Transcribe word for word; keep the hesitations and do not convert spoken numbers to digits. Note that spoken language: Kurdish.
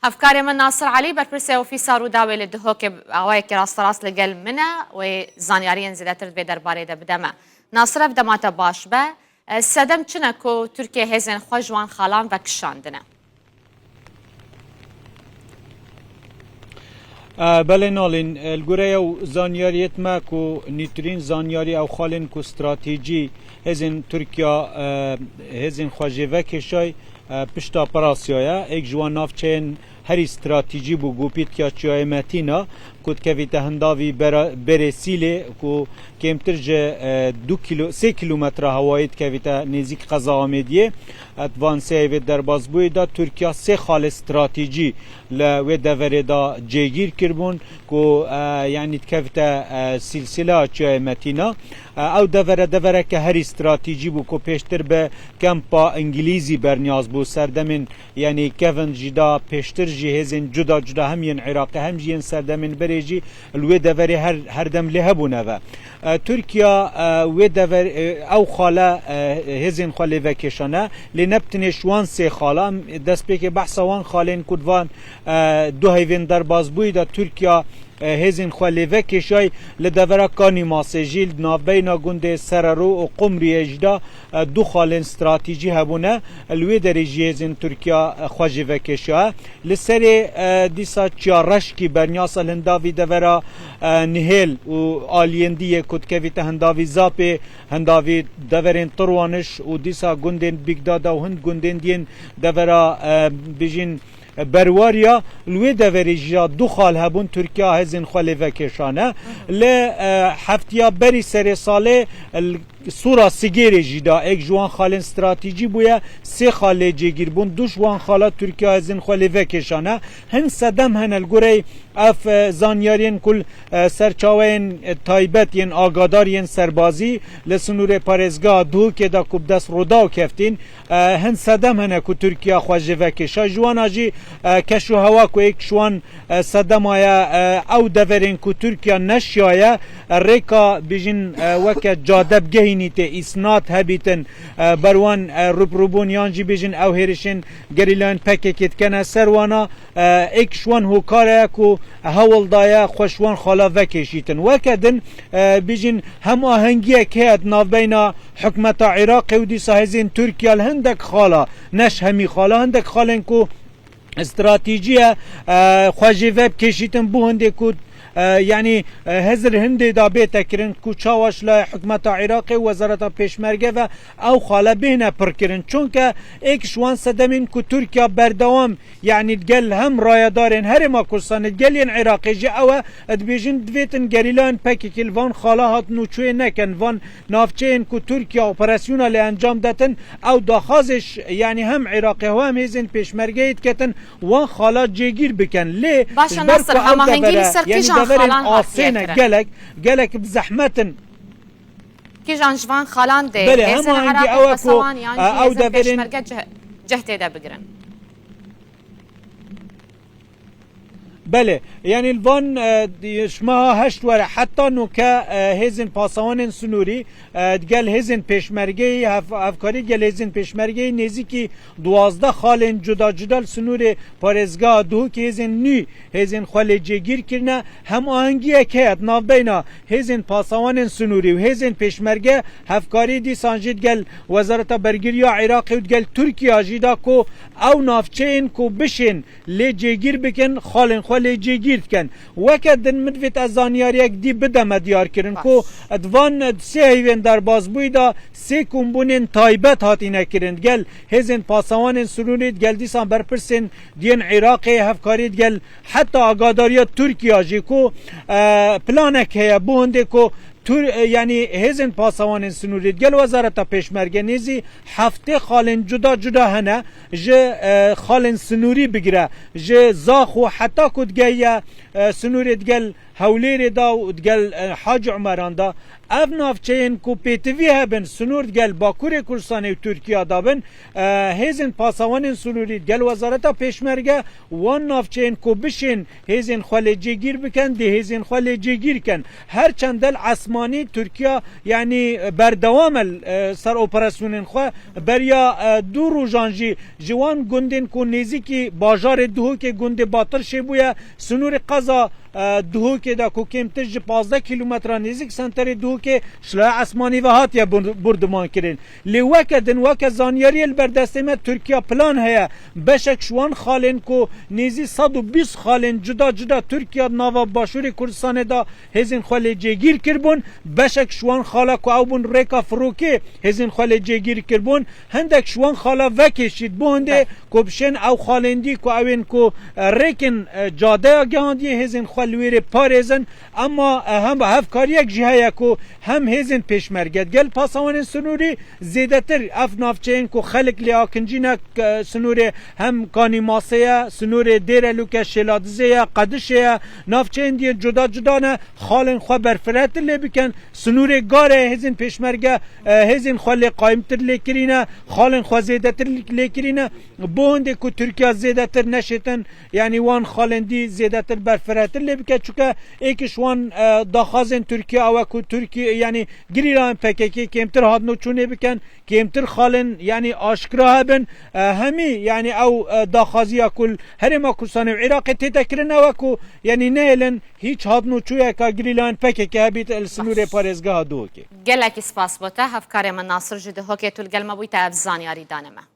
Hevkarê min Nasir Elî, berpirsê Ofîsa Rûdawê li Duhokê, awayekî rasterast li gel min e, wê zanyariyên zêdetir di vê derbarê de bide me. Nasir, ev dema te baş be. E, sedem çi ne ku Tirkiye hêzên xwe ji wan xalan vekişandine? E, belê Nalîn, e, li gorî ew zanyariyêt me ku nîtirîn zanyarî ew xalên ku stratejî hêzên Tirkiya, e, hêzên xwe jê vekêşay, e, pişta Prasya ye. Êk ji wan navçeyên herî stratejî bû, Gopîtya Çiyayê Metîna, ku dikevîte hindavî bera-, berê Sîlê, ku kêmtir ji, e, du kilo-, sê kilometre hewayî dikevîte nêzîk qeza Amêdiyê. Di van sê heyvê derbazbûyî de Tirkiya sê xalê stratejî li wê deverê de cêgîr kiribûn, ku, e, yanî dikevite, e, sîlsîleya Çiyayê Metîna. E, ew devere, devereke herî stratejî bû, ku pêştir bi kempa Îngilîzî berniyaz bû, serdemên, yanî kevin jî da pêştir jî hêzên cuda cuda hem yên Iraqê hem jî yên serdemên berê jî li wê deverê her, her dem lê hebûne ve. E, Tirkiya, e, wê dever, e, ew xale, e, hêzên xwe lê vekêşane, lê ne bi tinê ji wan sê xala, em destpêkê behsa wan xalên ku di van, e, du heyvên derbazbûyî de Tirkiya, e, hêzên xwe lê vekêşay, li devera Kanîmasê jî, li navbeyna gundê Sererû û Qumriyê jî de, e, du xalên stratejî hebûne, li wê derê jî hêzên Tirkiya, e, xwe jê vekêşaye. Li serê, e, dîsa Çiya Reşkî berniyasa li hindavî devera, e, Nihêl û aliyên dî yê ku dikevîte hindavî Zapê, hindavî deverên Tirwaniş û dîsa gundên Bîgdada û hin gundên diyên devera, e, bijîn, e, Berwariya. Li wê deverê jî ya du xal hebûn, Tirkiya hêzên xwe lê vekêşane. Li, e, heftiya berî serê salê, e, li Sûra Sigêrê jî da êk ji wan xalên stratejî bûye, sê xal lê cêgîr bûn, du ji wan xala Tirkiya hêzên xwe lê vekêşane. Hin sedem hene li gorî ev, e, zanyariyên ku, e, serçaweyên, e, taybet yên agadar yên serbazî li sinûrê parêzgeha Duhokê de ku bi dest Rûdaw keftîn, e, hin sedem hene ku Tirkiya xwe jê vekêşa. Ji wana jî, e, keş û hewa ku êk ji wan e, sedema ye, e, ew deverên ku Tirkiya neşiyaye, e, rêka bijin, e, weke cadebgehînî tê îsnat hebîtin, e, ber wan, e, rûbirûbûn yan jî bijin ew hêrişên gerîlayên P K K dikene ser wana, e, êk ji wan hokare ye ku hewl daye xwe ji wan xala vekêşîtin. Weke din, e, bijin hem ahengiyek heye di navbeyna hikûmeta Iraqê û dîsa hêzên Tirkiya li hindek xala, ne ji hemî xala, hindek xalên ku stratejî ye, e, xwe jê vekêşîtin bo hindê ku, e, yanî, e, hizir hindê da bête kirin ku çawa ji layê hikûmeta Iraqê û Wezareta Pêşmerge ve ew xale bêhne pirkirin. Çunke êk ji wan sedemên ku Tirkiya berdewam, yanî digel hem rayedarên Herêma Kurdistanê, digel yên Iraqê jî ew e, dibêjin divêtin gerîlayên P K K li van xala hatin û çûyê nekin, van navçeyên ku Tirkiya operasyona lê encam detin, ew daxwazê ji, yanî hem Iraqê û hem hêzên pêşmergeyê diketin, wan xala cêgîr bikin. Lê Baş e, ji ber Nasir, ku ew hemahengî li devere, ser yanî kîjan deverên xalan hatiye asê ne, kirin? Gelek, gelek bi zehmet in. Kîjan ji van xalan dê? Belê, hêzên hemahengî Iraqê ew e ku, pasawan yan e, jî ew hêzên deverên pêşmerge cih-, cih tê de bigirin? Belê, yanî li van, e, di-, ji meha heşt were heta noke, e, hêzên pasawanên sinûrî, e, digel hêzên pêşmergeyê, hev-, hevkarî digel hêzên pêşmergeyê nêzîkî duwazdeh xalên cuda cuda li sinûrê parêzgeha Duhokê hêzên nû hêzên xwe lê cêgîr kirine. Hemahengiyek heye di navbeyna hêzên pasawanên sinûrî û hêzên pêşmerge, hevkarî dîsan jî digel Wezareta Bergiriya Iraqê û digel Tirkiya jî da ku ew navçeyên ku bişên lê cêgîr bikin, xalên xwe lê cêgîr dikin. Weke din min divêt ez zanyariyek dî bideme diyarkirin ku di van sê heyvên derbazbûyî de sê kombûnên taybet hatîne kirin. Digel hêzên pasawanên sinûrî, digel dîsan berpirsên diyên Iraqê, hevkarî digel heta agadariya Tirkiya jî ku, e, planek heye bo hindê ku Tur-, e, yanî hêzên pasawanên sinûrî digel Wezareta Pêşmerge nêzî heftê xalên cuda cuda hene, ji, e, xalên sinûrî bigire, ji Zaxo heta ku digehiye, e, sinûrê digel Hewlêrê de û digel, e, Hacî Umeran de. Ev navçeyên ku pêtivî hebin, sinûr digel Bakurê Kurdistanê û Tirkiya de bin, e, hêzên pasawanên sinûrî digel Wezareta Pêşmerge wan navçeyên ku bişên hêzên xwe lê cêgîr bikin, dê hêzên xwe lê cêgîr kin. Her çend el Manî Tirkiye, yanî, berdewam e, e, ser operasyonên xwe. Beriya, e, du rojan jî ji wan gundên ku nêzîkî bajarê Duhokê, gundê Batirşê bûye, sinûrê qeza, e, Duhokê de ku kêmtir ji pazdeh kîlometre nêzîk senterê Duhokê, ji laya esmanî ve hatiye bur-, burduman kirin. Lê weke din, weke zanyariyê li ber destê me, Tirkiye plan heye beşek ji wan xalên ku nêzî sed û bîst xalên cuda cuda Tirkiye di nava Başûrê Kurdistanê de hêzên xwe lê cêgîr kiribûn, beşek ji wan xala ku ew bûn rêka firokê hêzên xwe lê cêgîr kiribûn, hindek ji wan xala vekêşît bo hindê Be. ku bişên ew xalên dî ku ew ên ku, e, rêkin, e, cadeya gihandiyê hêzên xwe li wêrê parêzin, ema, e, hem hevkariyek jî heye ku hem hêzên pêşmerge digel pasawanên sinûrî zêdetir ev navçeyên ku xelk lê akincî ne, e, sinûrê hem Kanîmasê ye, sinûrê Dêrelûk e, Şêladizê ye, Qedişê ye, navçeyên diyê cuda cuda ne, xalên xwe berfiretir lê bikin. Sinûrê Garê hêzên pêşmerge, e, hêzên xwe lê qayimtir lê kirîne, xalên xwe zêdetir lê kirîne. Bo hindê ku Tirkiye zêdetir neşêtin, yanî wan xalên dî zêdetir berfiretir lê bike, çunke êk ji wan, e, daxwazên Tirkiye ew e ku Tirkiye, yanî gerîlayên P K K kêmtir hatinoçûnê bikin, kêmtir xalên, yanî aşkira hebin. E, hemî, yanî ew, e, daxwaziya ku li Herêma Kurdistanê û Iraqê tête kirin ew e ku, yanî nehêlin hîç hatinoçûyeka gerîlayên P K K hebît li sinûrê parêzgeha Duhokê. Gelekî spas bo te, hevkarê min Nasir ji Duhokê, tu li gel me bûyî, te ev zanyarî dane me.